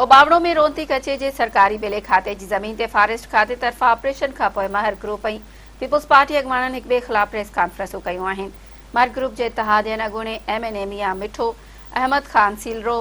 اوٻاوڙو ۾ رونتي ڪچي جي سرڪاري ٻيلي کاتي جي زمين تي فاريسٽ کاتي طرفان آپريشن کانپوء مهر گروپ ۽ پيپلز پارٽي اڳواڻن هڪٻئي خلاف پريس ڪانفرنسون ڪيون آهن. مهر گروپ جي اتحادين اڳوڻي M N A Mian Mitho Ahmed Khan Selro,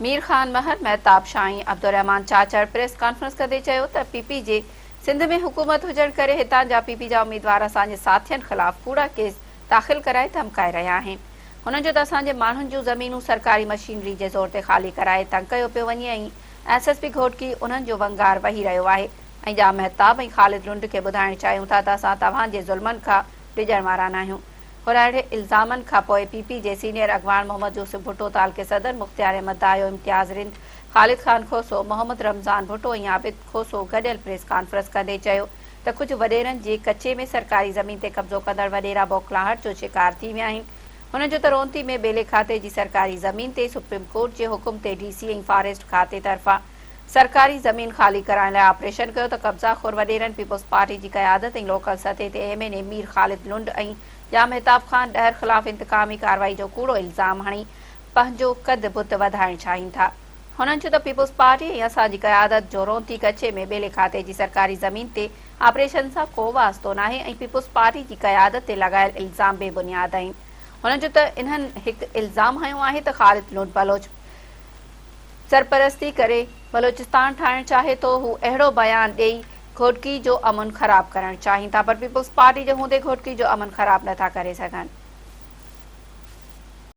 Mir Khan Mahar, Mehtab Shahi, Abdulrahman Chachar press conference ڪندي چيو ته پي پي جي سنڌ ۾ حڪومت هجڻ ڪري هتان جا پي پي جا اميدوار اسان جي ساٿين خلاف ڪوڙا ڪيس داخل ڪرائي ڌمڪائي رهيا آهن. هنن چيو ته اسان جي ماڻهن جون زمينون سرڪاري مشينري جي زور تي خالي ڪرائي تنگ ڪيو پيو وڃي ۽ ايس ايس پي گهوٽڪي انهن جو ونگار وهي رهيو آهي ۽ ڄام مهتاب ۽ خالد لنڊ کي ٻڌائڻ چاهيون ٿا ته اسان توهان جي ظلمن کان ڊڄڻ وارا ناهيون. هر الزامن کان پوء پي پي جي سينيئر اڳواڻ محمد يوسف ڀٽو، تعلقي صدر مختيار احمد دايو، امتياز رند، خالد خان کوسو، محمد رمضان ڀٽو ۽ عابد کوسو گڏيل پريس ڪانفرنس ڪندي چيو ته ڪجهه وڏيرن جي ڪچي ۾ سرڪاري زمين تي قبضو ڪندڙ وڏيرا بوکلاهٽ جو شڪار ٿي ويا آهن. هنن جو ته رونتي ۾ ٻيلي کاتي جي سرڪاري زمين تي سپريم ڪورٽ جي حڪم تي ڊي سي ۽ فاريسٽ کاتي طرفان سرڪاري زمين خالي ڪرائڻ لاء آپريشن ڪيو ته قبضا خور وڏيرن پيپلز پارٽي جي قيادت ۽ لوڪل سطح تي M N A Mir Khalid Lund ۽ Jam Mehtab Khan Dahar خلاف انتقامي ڪارروائي جو ڪوڙو الزام هڻي پنهنجو قد بت وڌائڻ چاهين ٿا. هنن چيو ته پيپلز پارٽي ۽ اسان جي قيادت جو رونتي ڪچي ۾ ٻيلي کاتي جي سرڪاري زمين تي آپريشن سان ڪو واسطو ناهي ۽ پيپلز پارٽي جي قيادت تي لڳايل الزام بي بنياد آهن. هنن چيو ته انهن هڪ الزام هنيو آهي ته خالد لنڊ بلوچ سرپرستي ڪري بلوچستان ٺاهڻ چاهي ٿو، هو اهڙو بيان ڏئي گهوٽڪي جو امن خراب ڪرڻ چاهين ٿا پر پيپلز پارٽي جي هوندي گهوٽڪي جو امن خراب نٿا ڪري سگهن.